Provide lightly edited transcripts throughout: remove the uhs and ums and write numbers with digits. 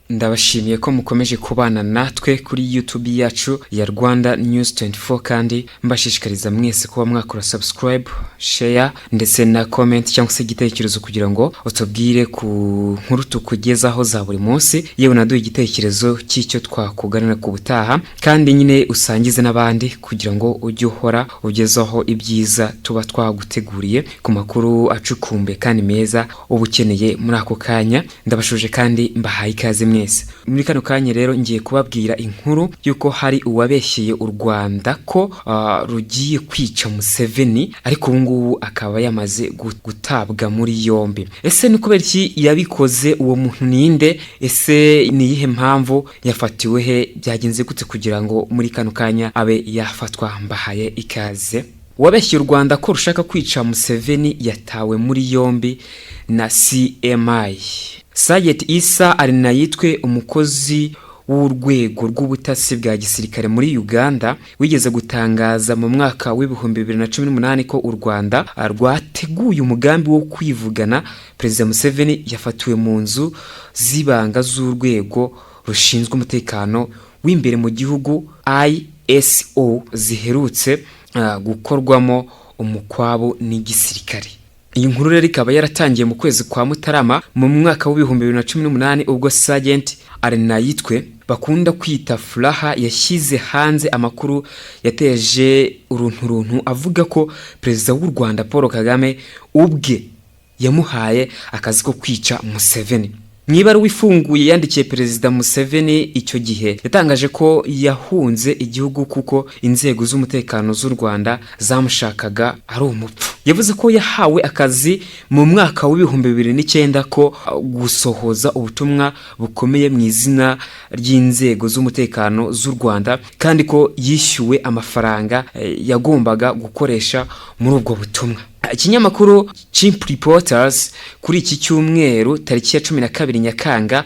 Ndabashimiye ko mukomeje kubana natwe kuri YouTube yacu ya Rwanda News 24, kandi mbashishikariza mwese kuba mwakora subscribe, share ndetse na comment cyangwa se igitekerezo kugira ngo utubwire ku nkuru tukugezaho za buri munsi, yewe naduha igitekerezo cy'icyo twakuganira ku butaha, kandi nyine usangize n'abandi kugira ngo ujye uhora ugezaho ibyiza tuba twaguteguriye ku makuru acukumbuye kandi meza uba ukeneye muri ako kanya. Ndabashuje kandi mbahaye ikaze mwese. Muri kano kanya rero ngiye kubabwira inkuru y'uko hari uwabeshyeye u Rwanda ko rugiye kwica Museveni, ariko ubu ngubu akaba yamaze gutabwa muri yombi. Ese ni kubera iki yabikoze? Uwo muntu ninde? Ese ni iyihe mpamvu? Yafatiwe he? Byagenze gute kugira ngo muri kano kanya abe yafatwa? Mbahaye ikaze. Uwabeshye u Rwanda ko rushaka kwica Museveni yatawe muri yombi na CMI. Sayet Isa Arinayitwe, umukozi w'urwego rw'ubutasi bwa gisirikare muri Uganda, wigeze gutangaza mu mwaka w'2018 ko u Rwanda rwateguye umugambi wo kwivugana Perezida Museveni, yafatiwe mu nzu z'ibanga z'urwego rushinzwe umutekano w'imbere mu gihugu ISO ziherutse gukorwamo umukwabu n'igisirikare. Iyi nkuru rero ikaba yaratangiye mu kwezi kwa Mutarama mu mwaka w'2018, ubwo Sergeant Arinayitwe bakunda kwita Furaha yashyize hanze amakuru yateje urunturuntu, avuga ko Perezida w'u Rwanda Paul Kagame ubwe yamuhaye akazi ko kwica Museveni. Mu ibaruwa ifunguye yandikiye Perezida Museveni icyo gihe, yatangaje ko yahunze igihugu kuko inzego z'umutekano z'u Rwanda zamushakaga ari umupfu. Yavuze ko yahawe akazi mu mwaka w'2009 ko gusohoza ubutumwa bukomeye mu izina ry'inzego z'umutekano z'u Rwanda, kandi ko yishyuwe amafaranga yagombaga gukoresha muri ubwo butumwa. Ikinyamakuru Chimp Reporters kuri iki cyumweru tariki ya 12 Nyakanga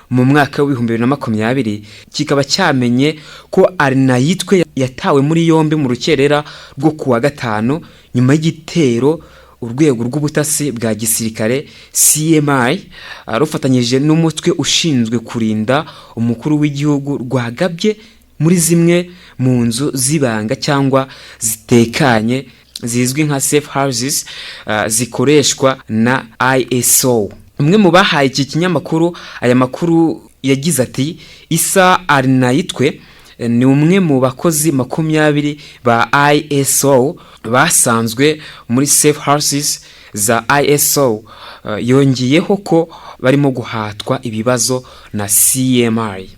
mu mwaka w'2020 kikaba cyamenye ko Arinayitwe yatawe muri yombi mu rukerera rwo kuwa gatanu, nyuma y'igitero urwego rw'ubutasi bwa gisirikare CMI rufatanyije n'umutwe ushinzwe kurinda umukuru w'igihugu rwagabye muri zimwe mu nzu z'ibanga cyangwa zitekanye zizwi nka safe houses zikoreshwa na ISO. Umwe mu bahaye iki kinyamakuru aya makuru yagize ati: "Isa Arinayitwe ni umwe mu bakozi 20 ba ISO basanzwe muri safe houses za ISO." Yongeyeho ko barimo guhatwa ibibazo na CMI.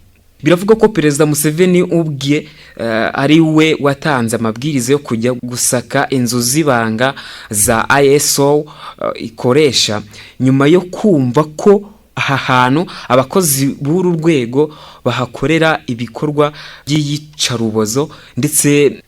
Biravuga ko Perezida Museveni ubwe ari we watanze amabwiriza yo kujya gusaka inzu z'ibanga za ISO ikoresha, nyuma yo kumva ko aha hantu abakozi b'uru rwego bahakorera ibikorwa by'iyicarubozo,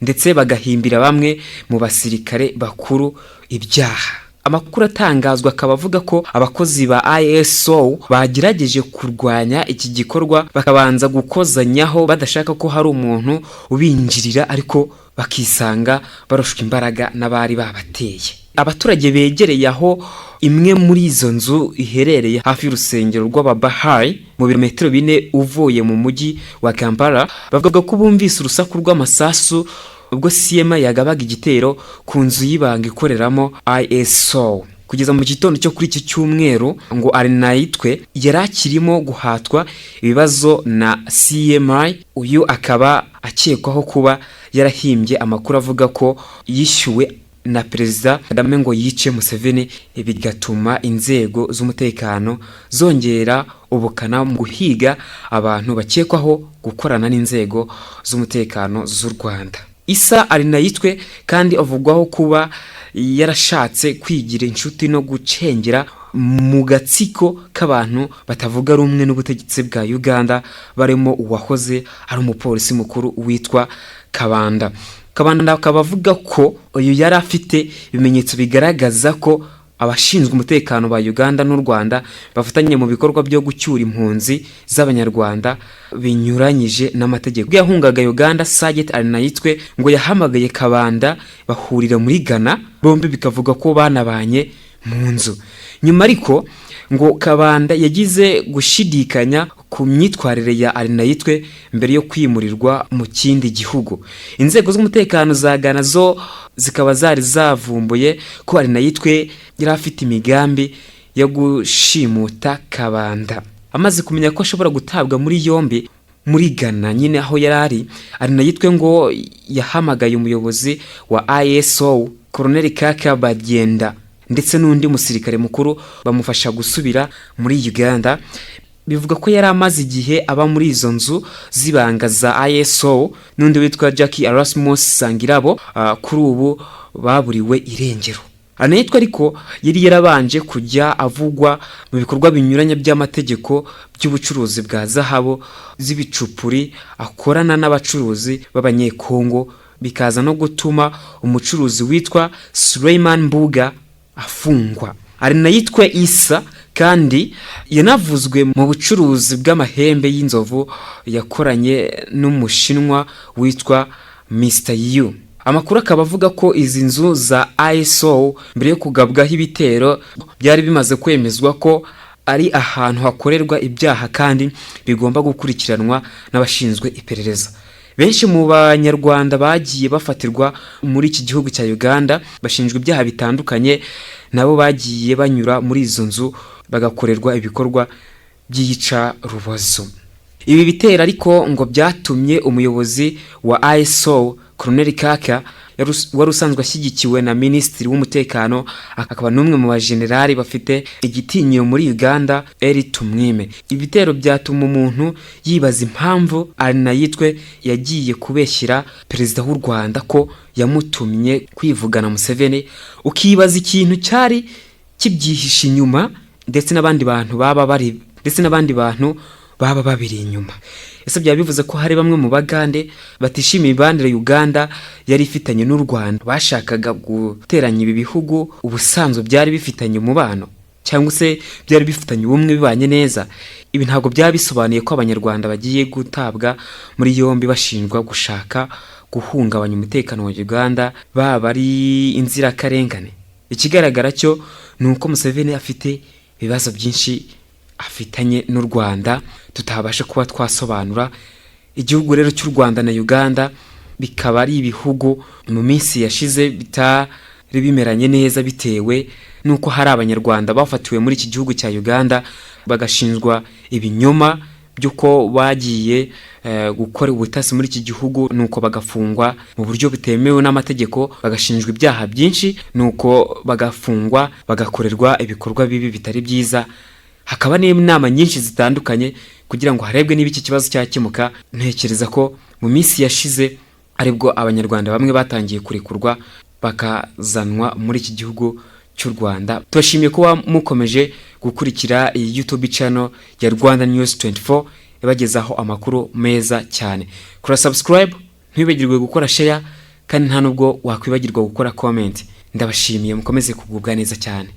ndetse bagahimbira bamwe mu basirikare bakuru ibyaha. Amakuru atangazwa akaba avuga ko abakozi ba ISO bagerageje kurwanya iki gikorwa, bakabanza gukozanyaho badashaka ko hari umuntu ubinjirira, ariko bakisanga barushwa imbaraga n'abari babateye. Abaturage begereye aho imwe muri izo nzu iherereye, hafi y'urusengero rw'Ababahayi, mu birometero 4 uvuye mu mujyi wa Kampala, bavuga ko bumvise urusaku rw'amasasu ubwo CMI yagabaga igitero ku nzu y'ibanga ikoreramo ISO. Kugeza mu gitondo cyo kuri iki cyumweru, ngo Arinayitwe yari akirimo guhatwa ibibazo na CMI. Uyu akaba akekwaho kuba yarahimbye amakuru avuga ko yishyuwe na Perezida Kagame ngo yice Museveni, bigatuma inzego z'umutekano zongera ubukana mu guhiga abantu bakekwaho gukorana n'inzego z'umutekano z'u Rwanda. Isa Arinayitwe kandi avugwaho kuba yarashatse kwigira inshuti no gucengera mu gatsiko k'abantu batavuga rumwe n'ubutegetsi bwa Uganda, barimo uwahoze ari umupolisi mukuru witwa Kabanda. Kabanda akaba avuga ko uyu yari afite ibimenyetso bigaragaza ko abashinzwe umutekano ba Uganda n'u Rwanda bafatanye mu bikorwa byo gucyura impunzi z'Abanyarwanda binyuranyije n'amategeko. Ubwo yahungaga Uganda, Saget Arinayitwe ngo yahamagaye Kabanda bahurira muri Ghana, bombi bikavuga ko banabanye mu nzu. Nyuma ariko ngo Kabanda yagize gushidikanya. ku myitwarire ya Arinayitwe mbere yo kwimurirwa mu kindi gihugu. Inzego z'umutekano za Ghana zo zikaba zari zavumbuye ko Arinayitwe yari afite imigambi yo gushimuta Kabanda. Amaze kumenya ko ashobora gutabwa muri yombi muri Ghana nyine aho yari ari, Arinayitwe ngo yahamagaye umuyobozi wa ISO, Colonel Kaka Bagenda, ndetse n'undi musirikare mukuru, bamufasha gusubira muri Uganda. Bivuga ko yari amaze igihe aba muri izo nzu z'ibanga za ISO n'undi witwa Jackie Erasmus Sangirabo, kuri ubu baburiwe irengero. Anitwa ariko yari yarabanje kujya avugwa mu bikorwa binyuranye by'amategeko by'ubucuruzi bwa zahabu z'ibicupuri akorana n'abacuruzi b'Abanyekongo, bikaza no gutuma umucuruzi witwa Suleiman Mbuga afungwa. Arinayitwe Isa kandi yanavuzwe mu bucuruzi bw'amahembe y'inzovu yakoranye n'Umushinwa witwa Mr Yu. Amakuru akaba avuga ko izi nzu za ISO mbere yo kugabwaho ibitero byari bimaze kwemezwa ko ari ahantu hakorerwa ibyaha kandi bigomba gukurikiranwa n'abashinzwe iperereza. Benshi mu Banyarwanda bagiye bafatirwa muri iki gihugu cya Uganda bashinjwa ibyaha bitandukanye, nabo bagiye banyura muri izo nzu bagakorerwa ibikorwa by'iyicarubozo. Ibi bitero ariko ngo byatumye umuyobozi wa ISO, Colonel Kaka, wari usanzwe ashyigikiwe na Minisitiri w'Umutekano akaba n'umwe mu bajenerali bafite igitinyiro muri Uganda, Eri Tumwime. Ibitero byatuma umuntu yibaza impamvu Arinayitwe yagiye kubeshyira Perezida w'u Rwanda ko yamutumye kwivugana Museveni, ukibaza ikintu cyari kibyihishe inyuma ndetse n'abandi bantu baba bari ndetse n'abandi bantu baba babiri inyuma. Ese byaba bivuze ko hari bamwe mu Bagande batishimiye imibanire Uganda yari ifitanye n'u Rwanda, bashakaga guteranya ibi bihugu ubusanzwe byari bifitanye umubano cyangwa se byari bifitanye ubumwe, bibanye neza? Ibi ntabwo byaba bisobanuye ko Abanyarwanda bagiye gutabwa muri yombi bashinjwa gushaka guhungabanya umutekano wa Uganda baba ari inzirakarengane? Ikigaragara cyo ni uko Museveni afite ibibazo byinshi afitanye n'u Rwanda tutabasha kuba twasobanura. Igihugu rero cy'u Rwanda na Uganda bikaba ari ibihugu mu minsi yashize bitari bimeranye neza, bitewe n'uko hari Abanyarwanda bafatiwe muri iki gihugu cya Uganda bagashinjwa ibinyoma by'uko bagiye gukora ubutasi muri iki gihugu, nuko bagafungwa mu buryo butemewe n'amategeko, bagashinjwa ibyaha byinshi, nuko bagafungwa, bagakorerwa ibikorwa bibi bitari byiza. Hakaba n'inama nyinshi zitandukanye kugira ngo harebwe niba iki kibazo cyakemuka. Ntekereza ko mu minsi yashize aribwo Abanyarwanda bamwe batangiye kurekurwa bakazanwa muri iki gihugu cy'u Rwanda. Tubashimiye kuba mukomeje gukurikira iyi YouTube channel ya Rwanda News 24 ibagezaho amakuru meza cyane. Kora subscribe, ntiwibagirwe gukora share, kandi nta nubwo wakwibagirwa gukora comment. Ndabashimiye, mukomeze kugubwa neza cyane.